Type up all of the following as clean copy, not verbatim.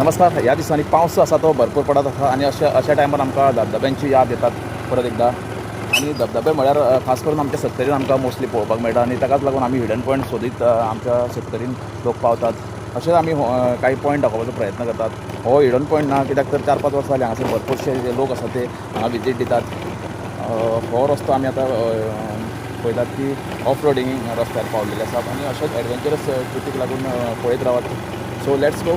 नमस्कार. ह्या दिसांनी पावस आसा तो भरपूर पडत आसा आनी अशा अशा टायमार आमकां धबधब्यांची याद येतात परत एकदां. आनी धबधबे म्हळ्यार खास करून आमच्या सत्तरीन आमकां मोस्टली पळोवपाक मेळटा आनी ताकाच लागून आमी हिडन पॉयंट सोदीत आमच्या सत्तरीन लोक पावतात. अशेंच आमी कांय पॉयंट दाखोवपाचो प्रयत्न करतात. हो हिडन पॉयंट ना कित्याक तर 4-5 वर्सां जालीं हांगासर भरपूरशे जे लोक आसात ते हांगा विजीट दितात. हो रस्तो आमी आतां पळयतात की ऑफ रोडींग रस्त्यार पावलेले आसात आनी अशेंच एडवेंचरस ट्रिपीक लागून पळयत रावात. So let's go.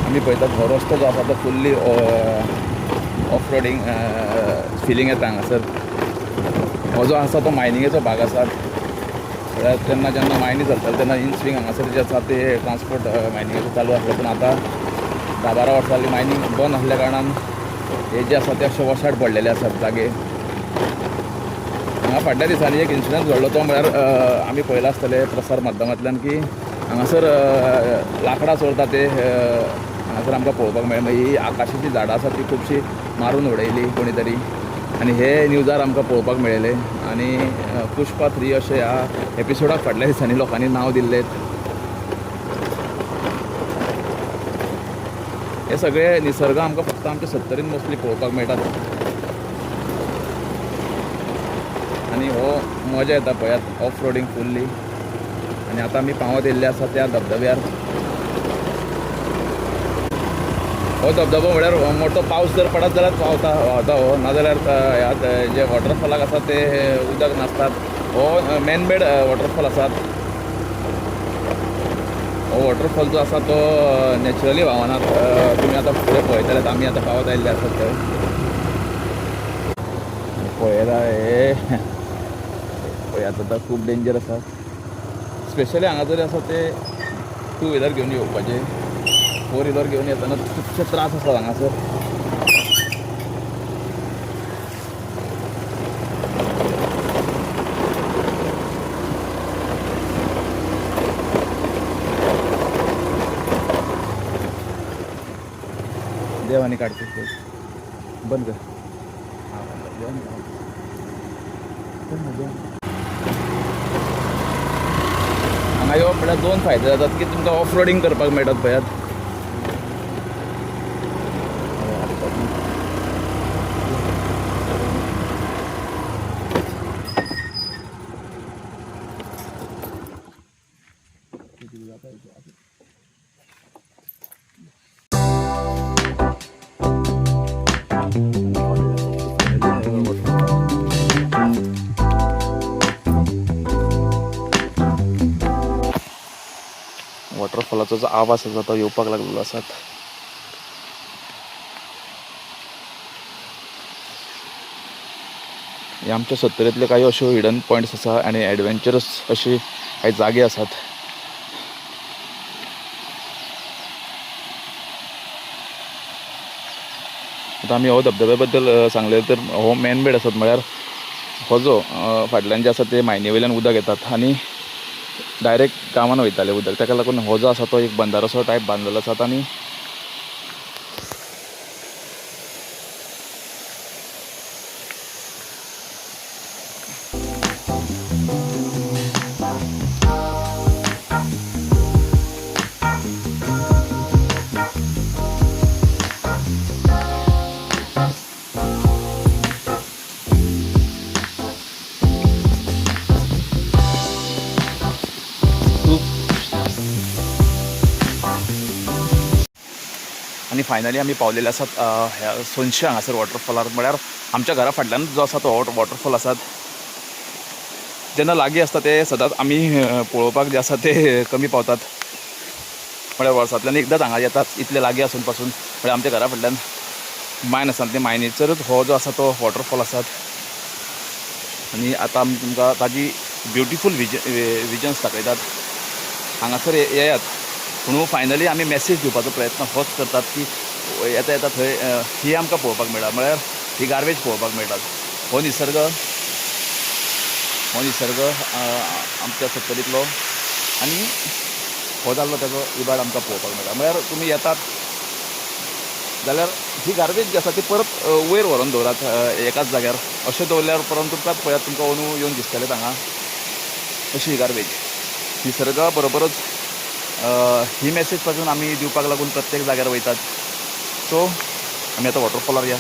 आमी पळयतात हो रस्तो जो आसा तो फुल्ली ऑफ रोडींग फिलींग येता हांगासर. हो जो आसा तो मायनिंगेचो भाग आसा. म्हळ्यार तेन्ना जेन्ना मायनी चलताले तेन्ना इन स्विंग हांगासर जे आसा ते ट्रान्सपोर्ट मायनिंगेचो चालू आसलो, पूण आतां 10-12 वर्सां जालीं मायनींग बंद आसल्या कारणान हे जे आसा ते अशे वशाड पडलेले आसात जागे. हांगा फाटल्या दिसांनी एक इन्सिडंट घडलो तो म्हळ्यार आमी पळयलां आसतलें प्रसार माध्यमांतल्यान की हांगासर लांकडां चोरता ते हांगासर आमकां पळोवपाक मेळ्ळें. मागीर ही आकाशाचीं झाडां आसात ती खुबशीं मारून उडयली कोणी तरी आनी हे न्यूजार आमकां पळोवपाक मेळ्ळें. आनी पुष्पा 3 अशें ह्या एपिसोडाक फाटल्या दिसांनी लोकांनी नांव दिल्लें. हे सगळे निसर्ग आमकां फक्त आमच्या सत्तरीन मोस्टली पळोवपाक मेळटात आनी हो मजा येता पळयात ऑफ रोडींग फुल्ली. आनी आतां आमी पावत येयल्ले आसा त्या धबधब्यार. हो धबधबो म्हळ्यार मोठो पावस जर पडत जाल्यार व्हांवता हो, नाजाल्यार ह्या जे वॉटरफॉलाक आसा ते उदक नासतात. हो मॅनमेड वॉटरफॉल आसात. हो वॉटरफॉल जो आसा तो नॅचरली व्हांवना. तुमी आतां फुडें पळयतले आमी आतां पावत आयिल्ले आसात थंय पळयला. हे पळयात आतां खूब डेंजर आसा. स्पेशली हांगा जर आसा ते 2 व्हिलर घेवन येवपाचे, 4 व्हिलर घेवन येतना खुबशे त्रास आसात हांगासर. देवानी काडचे बंद कर. हां बंद कर. देवानी काड. हांगा येवप म्हळ्यार 2 फायदे जातात की तुमकां ऑफ रोडींग करपाक मेळटात पळयात. वॉटरफॉलाचो जो आवाज आसा तो येवपाक लागलेलो आसात. हे आमच्या सत्तरींतले काही अश्यो हिडन पॉयंट्स आसा आनी एडवेंचरस अशी काही जागे आसात. आतां आमी हो धबधब्या बद्दल सांगलें तर हो मॅनमेड आसात. म्हळ्यार हो जो फाटल्यान जे आसा ते मायनी वयल्यान उदक येतात आनी डायरेक्ट गांवान वयतालें उदक. ताका लागून हो जो आसा तो एक बंदारोसो टायप बांदलेलो आसात आनी आनी फायनली आमी पावलेले आसात ह्या सोनशे हांगासर वॉटरफॉलार. म्हळ्यार आमच्या घरा फाटल्यान जो आसा तो वॉटरफॉल आसात. जेन्ना लागीं आसता ते सदांच आमी पळोवपाक जे आसा ते कमी पावतात. म्हळ्यार वर्सांतल्यान एकदांच हांगा येतात इतले लागीं आसून पासून. म्हळ्यार आमच्या घरा फाटल्यान मायन आसा ते मायनीचेरूच हो जो आसा तो वॉटरफॉल आसात. आनी आतां आमी तुमकां ताजी ब्युटिफूल विजन्स दाखयतात. हांगासर येयात पूण फायनली आमी मॅसेज दिवपाचो प्रयत्न होच करतात की येता येता थंय ही आमकां पळोवपाक मेळटा. म्हळ्यार ही गार्बेज पळोवपाक मेळटात. हो निसर्ग, हो निसर्ग आमच्या सत्तरींतलो आनी हो जाल्लो ताजो इबाड आमकां पळोवपाक मेळटा. म्हळ्यार तुमी येतात जाल्यार ही गार्बेज जी आसा ती परत वयर व्हरोन दवरात एकाच जाग्यार. अशें दवरल्यार परत तुमकां पळयात तुमकां अंदू येवन दिसतलें हांगा अशी ही गार्बेज. निसर्गा बरोबरच ही मॅसेज पासून आमी दिवपाक लागून प्रत्येक जाग्यार वयतात. सो आमी आतां वॉटरफॉलार या.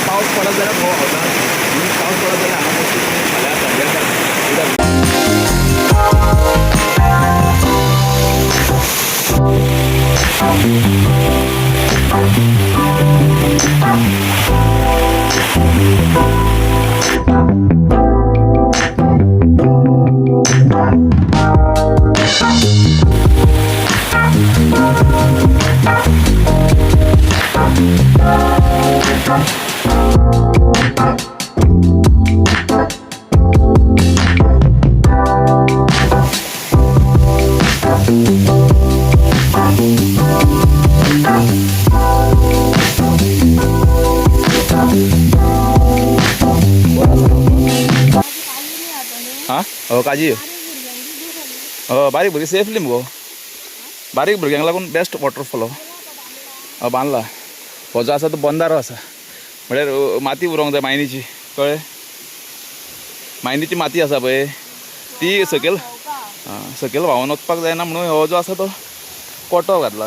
पावस पडत जाल्यार भोव वता, पावस पडत जाल्यार हांगा फाल्यां फाल्यां. आं हय काजी हय बारीक भुरगीं सेफली मुगो, बारीक भुरग्यांक लागून बेस्ट वॉटरफॉल हो बांदला. हो जो आसा तो बंदारो आसा, म्हळ्यार माती उरोंक जाय मायनीची, कळ्ळें? मायनीची माती आसा पळय ती सकयल सकयल व्हांवन वचपाक जायना म्हणून हो जो आसा तो कोटो घातला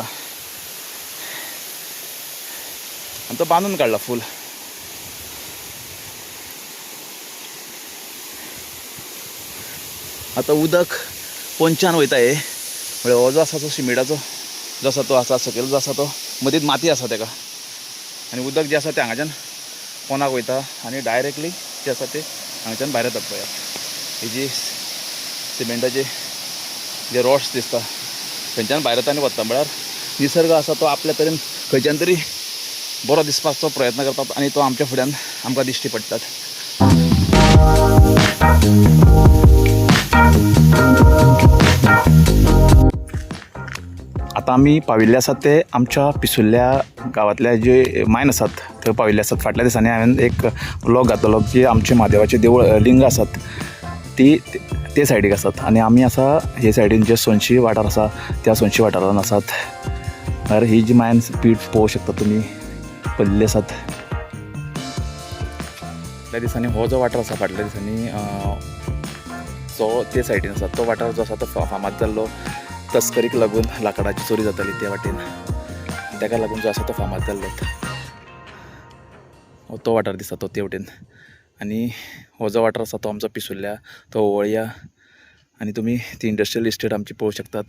आनी तो बांदून काडला फूल. आतां उदक पोंच्यान वयता हे, म्हळ्यार हो जो आसा तो शिमिटाचो जो आसा तो आसा सकयल जो आसा तो मदींच माती आसा तेका, आनी उदक जें आसा तें हांगाच्यान पोंदाक वयता आनी डायरेक्टली जें आसा तें हांगाच्यान भायर येतात. पळयात ही जी सिमेंटाचे जे रॉड्स दिसता थंयच्यान भायर येता आनी वता. म्हळ्यार निसर्ग आसा तो आपल्या तरेन खंयच्यान तरी बरो दिसपाचो प्रयत्न करतात आनी तो आमच्या फुड्यान आमकां दिश्टी पडटात. आतां आमी पाविल्ले आसात ते आमच्या पिसुल्ल्या गांवांतल्या जे मायन आसात थंय पाविल्ले आसात. फाटल्या दिसांनी हांवें एक व्लॉग घातलेलो की आमचे म्हादेवाचें देवूळ लिंग आसात ती ते सायडीक आसात आनी आमी आसा हे सायडीन जे सोनशी वाठार आसा त्या सोनशी वाठारान आसात. म्हळ्यार ही जी मायन पीठ पळोवंक शकता तुमी पडलेली आसात. फाटल्या दिसांनी हो जो वाठार आसा फाटल्या दिसांनी जो ते सायडीन आसा तो वाठार जो आसा तो फामाद जाल्लो तस्करीक लागून, लांकडाची चोरी जाताली ते वाटेन, ताका लागून जो आसा तो फामाद जाल्लो तो वाठार दिसता तो ते वटेन. आनी हो जो वाठार आसा तो आमचो पिसुल्ल्या तो वळया आनी तुमी ती इंडस्ट्रियल इस्टेट आमची पळोवंक शकतात.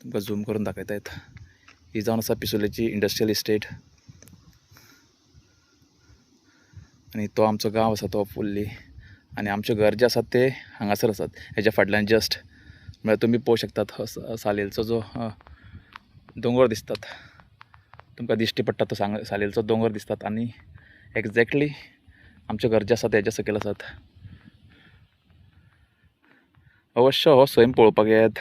तुमकां झूम करून दाखयतात. ही जावन आसा पिसुल्ल्याची इंडस्ट्रियल इस्टेट आनी तो आमचो गांव आसा तो फुल्ली, आनी आमचें घर जें आसा तें हांगासर आसात हेच्या फाटल्यान जस्ट. म्हळ्यार तुमी पळोवंक शकतात सालेलचो जो दोंगर दिसतात तुमकां दिश्टी पडटा तो सालेलचो दोंगर दिसतात आनी एक्झॅक्टली आमचें घर जें आसा तेज्या सकयल आसात. अवश्य हो सैम पळोवपाक येयात.